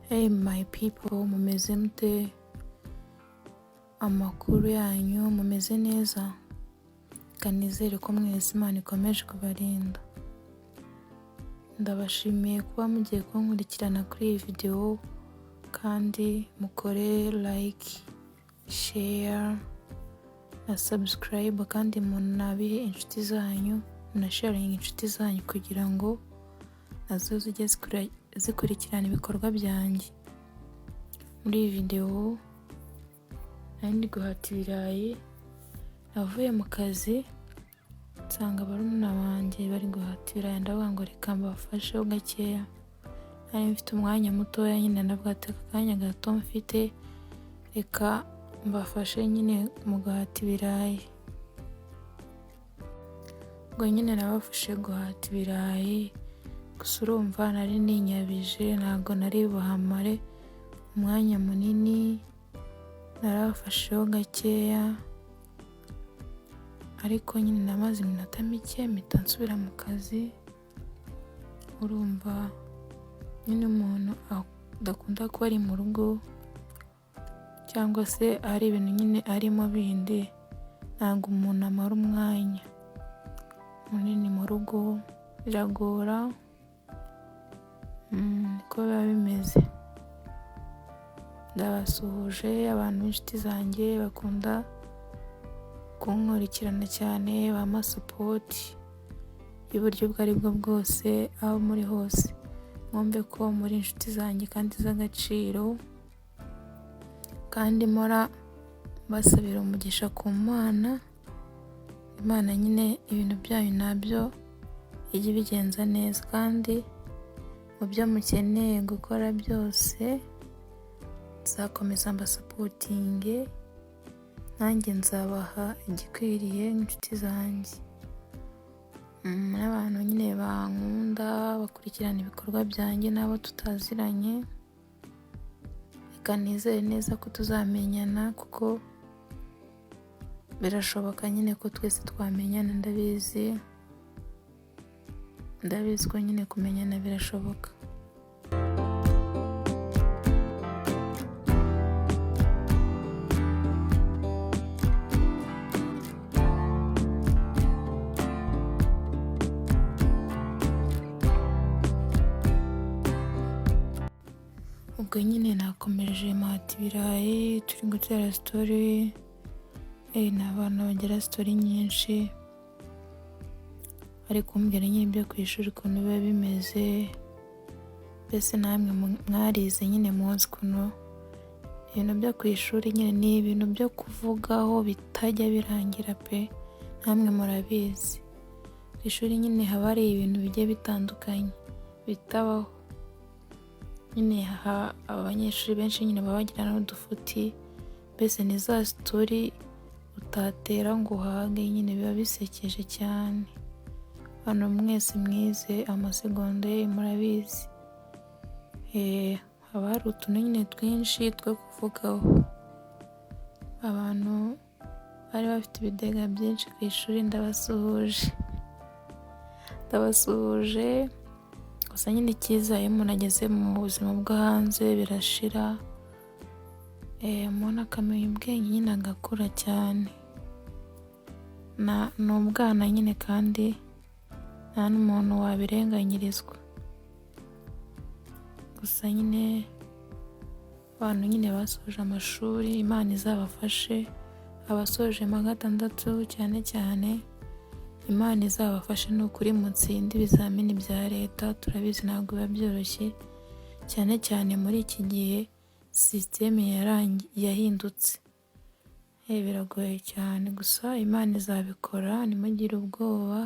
Hey my people, mumeze mute? Amakuru yanyu, mumeze neza? Reka nizere ko mwese Imana ikomeje kubarinda. Ndabashimiye kuba mugiye kunkurikirana kuri iyi videwo, kandi mukore like, share na subscribe, kandi munabihe inshuti zanyu, munasharinge inshuti zanyu kugira ngo nazo zijye zikurikirana ibikorwa byanjye. Muri iyi videwo nari ndi guhata ibirayi, navuye mu kazi nsanga barumuna banjye bari guhata ibirayi, ndavuga ngo reka mbafasheho gakeya. Nari mfite umwanya mutoya nyine, ndavuga ati aka kanya gato mfite reka mbafashe nyine mu guhata ibirayi. Ubwo nyine nabafashe guhata ibirayi, gusa urumva nari ninyabije, ntabwo nari buhamare umwanya munini, narabafasheho gakeya, ariko nyine namaze iminota mike mpita nsubira mu kazi. Urumva nyine umuntu adakunda kuba ari mu rugo cyangwa se hari ibintu nyine arimo bindi, ntabwo umuntu amara umwanya munini mu rugo, biragora, niko biba bimeze. Ndabasuhuje abantu b'inshuti zanjye bakunda kunkurikirana cyane, bampa support y'uburyo ubwo ari bwo bwose, aho muri hose mwumve ko muri inshuti zanjye kandi z'agaciro, kandi mpora mbasabira umugisha ku Mana, Imana nyine ibintu byayo nabyo ijye ibigenza neza, kandi mu byo mukeneye gukora byose nzakomeza mbasupportinge, nanjye nzabaha igikwiriye nk'inshuti zanjye. N'abantu nyine bankunda bakurikirana ibikorwa byanjye n'abo tutaziranye, reka nizere neza ko tuzamenyana, kuko birashoboka nyine ko twese twamenyana, ndabizi, ndabizi ko nyine kumenyana birashoboka. Ubwo nyine nakomeje mpata ibirayi, turi gutera story, ni abantu bagira story nyinshi, bari kumbwira nyine ibyo ku ishuri ukuntu biba bimeze, mbese namwe mwarize nyine muzi ukuntu ibintu byo ku ishuri nyine ni ibintu byo kuvugaho bitajya birangira pe, namwe murabizi. Ku ishuri nyine haba hari ibintu bigiye bitandukanye bitabaho, nyine abanyeshuri benshi nyine baba bagira n'udufuti, mbese ni za story utatera ngo uhage, nyine biba bisekeje cyane. Abantu mwese mwize amasegonderi murabizi, haba hari utuntu nyine twinshi two kuvugaho. Abantu bari bafite ibidega byinshi ku ishuri ndabasuhuje, ndabasuhuje, gusa nyine icyiza iyo umuntu ageze mu buzima bwo hanze birashira, umuntu akamenya ubwenge nyine agakura cyane. Ni ubwana nyine kandi nta n'umuntu wabirenganyirizwa. Gusa nyine abantu nyine basoje amashuri Imana izabafashe, abasoje mu wa gatandatu cyane cyane Imana izabafashe ni ukuri mutsinde ibizamini bya leta, turabizi ntabwo biba byoroshye, cyane cyane muri iki gihe sisiteme yahindutse. Biragoye cyane, gusa Imana izabikora ntimugire ubwoba,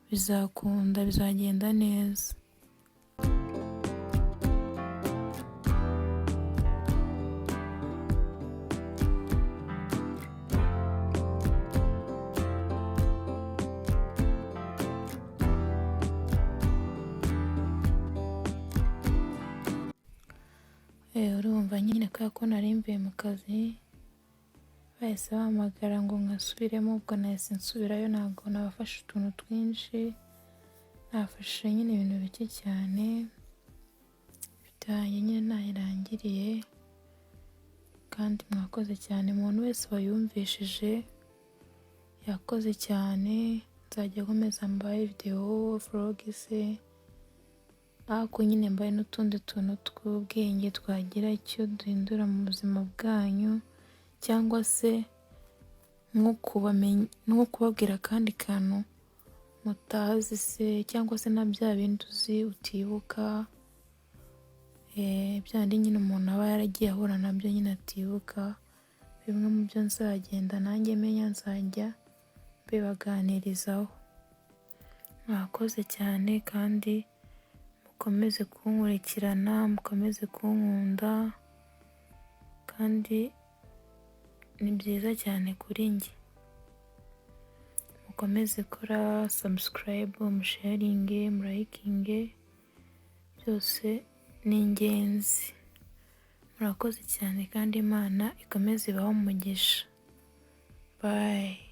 bizakunda bizagenda neza. Urumva nyine kubera ko nari mvuye mu kazi, bahise bampamagara ngo nkasubiremo, ubwo nahise nsubirayo, ntabwo nabafashe utuntu twinshi, nafashe nyine ibintu bike cyane. Video yanjye nyine ntaho irangiriye, kandi mwakoze cyane, umuntu wese wayumvishije yakoze cyane. Nzajya nkomeza mbahe video, vlog se, ariko nyine mbahe n'utundi tuntu tw'ubwenge twagira icyo duhindura mu buzima bwanyu, cyangwa se nko kubabwira akandi kantu mutazi se, cyangwa se na bya bindi uzi utibuka, bya bindi nyine umuntu aba yaragiye ahura nabyo nyine atibuka. Bimwe mu byo nzagenda nanjye menya, nzajya mbibaganirizaho. Mwakoze cyane kandi mukomeze kunkurikirana, mukomeze kunkunda, kandi ni byiza cyane kuri njye. Mukomeze gukora subscribe, musharinge, murayikinge, byose ni ingenzi. Murakoze cyane kandi Imana ikomeze ibahe umugisha. Bye.